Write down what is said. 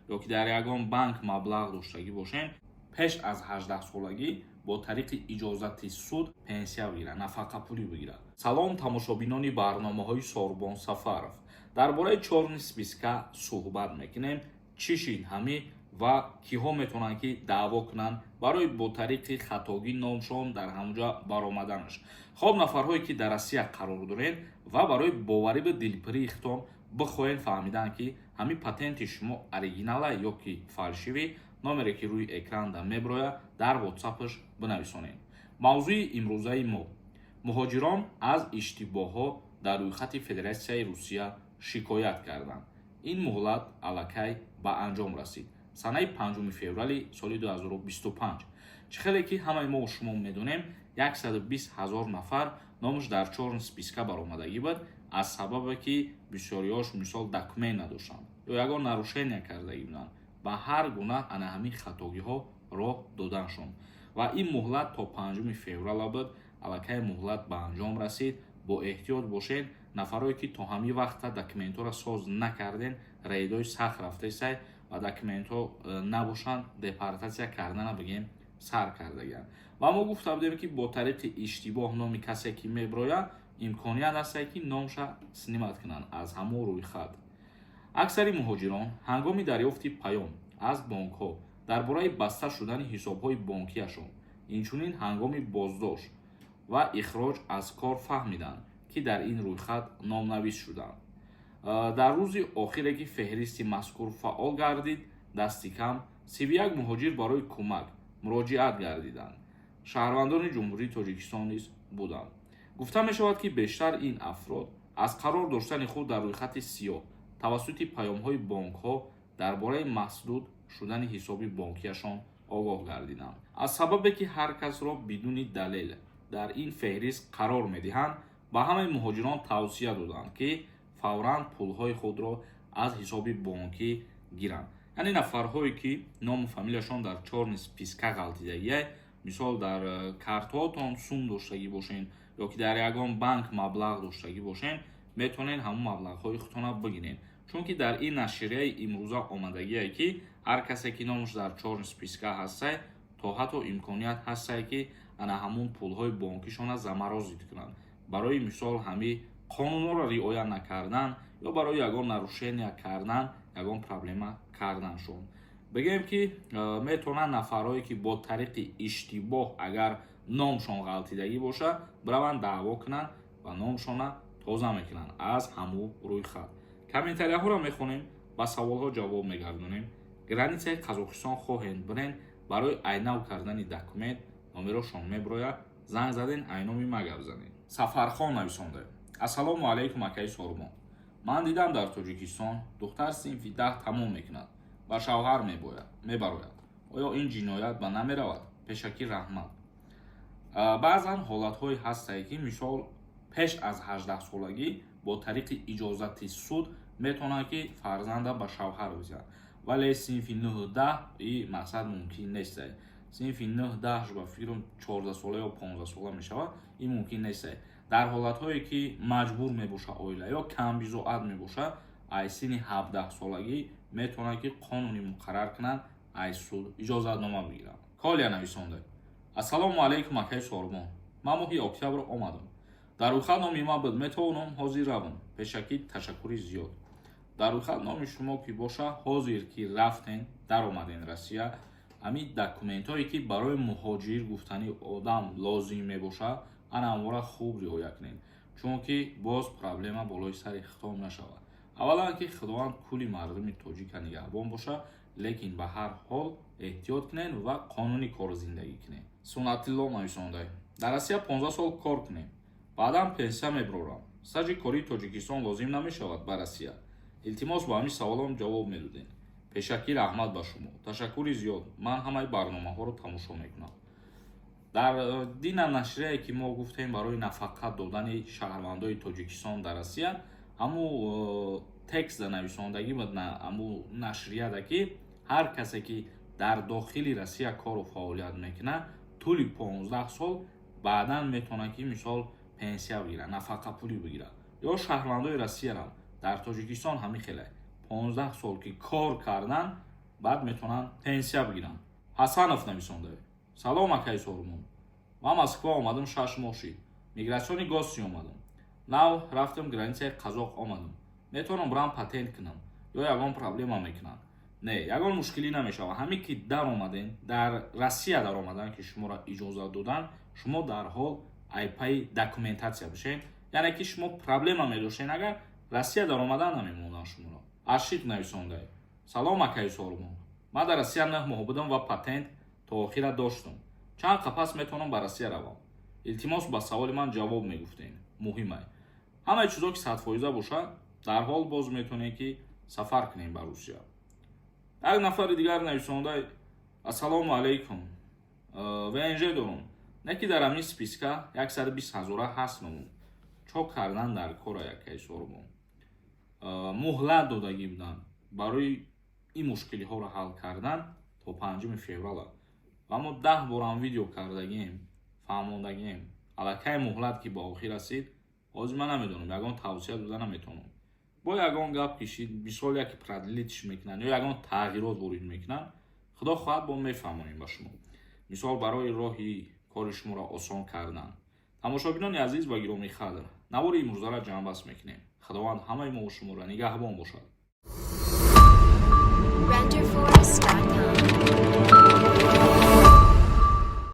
ё ки дар ягон банк маблағ доштагӣ бошен, пеш аз 18-солагӣ бо тариқи иҷозати суд пенсия бигирад, нафақапулӣ бигирад. Салом, тамошобинони барномаҳои Сорбон Сафаров. Дар бораи чёрный списка суҳбат мекунем. Чӣ шид ҳамӣ ва киҳо метавонанд, ки даъво кунанд барои бо тариқи хатогӣ номшон дар ҳамонҷа баромаданаш? Хоб, нафарҳое, ки дар Россия қарор доред ва барои боварӣ ба дилпирии худтон бихоҳед фаҳмидан, ки ҳамин патенти шумо оригинала ё ки фальшивый, номере, ки рӯи экранда мебирояд, дар ватсапаш бинависонед. Мавзӯи имрӯзаи мо: муҳоҷирон аз иштибоҳҳо дар рӯйхати Федератсияи Русия шикоят карданд. Ин муҳлат аллакай ба анҷом расид, санаи 5 феврали соли 2025. Чӣ хеле ки ҳамаи мо шумо медонем, 120 ҳазор нафар номаш дар чёрный списка баромадагӣ буд, аз сабабе ки бисёриҳош, мисол, документ надоштанд ё ягон нарушения кардагӣ буданд. Ба ҳар гуна ана ҳамин хатогиҳо роҳ доданшон ва ин муҳлат то 5 феврала буд. Аллакай муҳлат ба анҷом расид. Бо эҳтиёт бошед, нафарое, ки то ҳамин вақта документҳоро соз накарден. Рейдои сахт рафтесай ва документҳо набошанд, депортатсия кардана, бигем, сар кардагианд. Ва мо гуфта будем, ки бо тариқи иштибоҳ номи касе ки мебирояд, имконият ҳастае, ки номша снимать кунанд аз ҳамон рӯйхат. Аксари муҳоҷирон ҳангоми дарёфти паём аз бонкҳо дар бораи баста шудани ҳисобҳои бонкиашон, инчунин ҳангоми боздошт ва ихроҷ аз кор фаҳмиданд, ки дар ин рӯйхат номнавис шуданд. Дар рӯзи охире, ки феҳристи мазкур фаъол гардид, дасти кам 31 муҳоҷир барои кӯмак муроҷиат гардиданд. Шаҳрвандони Ҷумҳурии Тоҷикистон низ буданд. Гуфта мешавад, ки бештар ин афрод аз қарор доштани худ дар рӯйхати сиёҳ тавассути паёмҳои бонкҳо дар бораи масдуд шудани ҳисоби бонкиашон огоҳ гардиданд. Аз сабабе ки ҳар касро бидуни далел дар ин феҳрист қарор медиҳанд, ба ҳамаи муҳоҷирон тавсия доданд, ки фавран пулҳои худро аз ҳисоби бонкӣ гиранд. Яъне нафарҳое, ки ному фамилияшон дар чёрный списка ғалтидагия, мисол, дар картҳоатон сум доштагӣ бошен ё ки дар ягон банк маблағ доштагӣ бошен, метавонед ҳамон маблағҳои худтонро бигиред, чунки дар ин нашрияи имрӯза омадагие, ки ҳар касе, ки номаш дар чёрный списка ҳастай, то ҳатто имконият ҳастай, ки ана ҳамон пулҳои бонкишонро заморозить кунанд. Барои мисол, ҳами қонунҳоро риоя накардан ё барои ягон нарушения кардан, ягон проблема карданшон. Бигӯем, ки метавонанд нафарҳое, ки бо тариқи иштибоҳ агар номшон ғалтидагӣ бошад, бираванд даъво кунанд ва номшона тоза мекунанд аз ҳамун рӯйхат. Комментарияҳоро мехонем, ба саволҳо ҷавоб мегардонем. Границаи Қазоқистон хоҳед бирен, барои айнав кардани документ номерошон мебирояд, занг заден, айноми ма гап занед. Сафархон нависонда: «Ассалому алайкум, акаи Сорбон. Ман дидам, дар Тоҷикистон духтар синфи 10 тамом мекунад, ба шавҳар мебарояд. Оё ин ҷиноят ба намеравад? Пешакӣ раҳмат». Баъзан ҳолатҳое ҳастае, ки, мисол, пеш аз 18-солагӣ бо тариқи иҷозати суд метавонанд, ки фарзанда ба шавҳар бизиҳанд, вале синфи нӯҳу даҳ и мақсад мумкин нестае. Синфи нӯҳ даҳ, ба фикрам, 14-сола ё 15-сола мешавад, ин мумкин нестае. Дар ҳолатҳое, ки маҷбур мебошад оила ё камбизоат мебошад, аз синни 17-солагӣ метавонанд, ки қонунӣ муқаррар кунанд, аз суд иҷозатнома бигиранд. Колия нависонда: «Ассалому алайкум, акаи Сорбон. Ман моҳи октябр омадам, дар рӯйхат номи ман буд. Метавонам ҳозир равам? Пешакӣ ташаккури зиёд». Дар рӯйхат номи шумо ки боша, ҳозир ки рафтен, даромаден Россия, ҳамин документҳое, ки барои муҳоҷир гуфтани одам лозим мебошад, ана ҳамвора хуб риоя кунед, чунки боз проблема болои сари хитом нашавад. Аввалан, ки Худованд кулли мардуми тоҷика нигаҳбон бошад, лекин ба ҳар ҳол эҳтиёт кунед ва қонунӣ кору зиндагӣ кунед. Суннатилло нависонда: «Дар Россия 15 сол кор кунем, баъдан пенсия мебарорам. Стажи кории Тоҷикистон лозим намешавад ба Россия? Илтимос, ба ҳамин саволам ҷавоб медодем. Пешакӣ раҳмат ба шумо». Ташаккури зиёд, ман ҳамаи барномаҳоро тамошо мекунам. Дар дина нашрияе, ки мо гуфтем барои нафақа додани шаҳрвандои Тоҷикистон дар Россия, ҳамун текста нависондагӣ буд, ҳамун нашрияда, ки ҳар касе, ки дар дохили Россия кору фаъолият мекунад тӯли 15 сол, баъдан метавонад, ки, мисол, пенсия бигирад, нафақапулӣ бигирад. Ё шаҳрвандои Россиярам дар Тоҷикистон ҳамин хеле 15 сол ки кор кардан. Баъд метавонанд пенсия бигиранд. Ҳасанов нависонда: «Салом, акаи Сормон, ман Москва омадам, 6 моҳ шид. Миграционный гости омадам, нав рафтам границаи қазоқ омадам. Метавонам бурам патент кунам ё ягон проблема мекунанд?» Не, ягон мушкилӣ намешавад. Ҳамин ки даромаден, дар Россия даромадан, ки шуморо иҷозат доданд, шумо дарҳол айпаи документация бишед. Яъне ки шумо проблема медоштен, агар Россия даромадан намемондан шуморо. Ашиқ нависонда: «Салом, акаи Сормон, ман дар Россия 9 моҳ будам ва патент то охира доштам. Чанд қапас метавонам ба Россия равам? Илтимос, ба саволи ман ҷавоб мегуфтем, муҳимай». Ҳамаи чизо ки 100% бошад, дарҳол боз метавонем, ки сафар кунем ба Русия. Як нафари дигар нависонда: «Ассалому алайкум, ВНЖ дорум, не ки дар ҳамин списка 120 ҳазора ҳаст номум. Чо кардан дар кора, якаи Сормон?» Муҳлат додагӣ буданд барои ин мушкилиҳоро ҳал кардан то 5 феврала ва мо 10 борам видео кардагием, фаҳмондагием. Аллакай муҳлат ки ба охир расид, ҳозир ман намедонам, ягон тавсия дода наметавонам. Бо ягон гап кишид, мисол, яке продлить ш мекунанд ё ягон тағйирот ворид мекунанд, худо хоҳад, бо мефаҳмонем ба шумо, мисол, барои роҳи кори шуморо осон кардан. Тамошобинони азиз ва гиромии қадр, навори имрӯзаро ҷамъбаст мекунем. Худованд ҳамаи мо шуморо нигаҳбон бошад. Renderforest.com.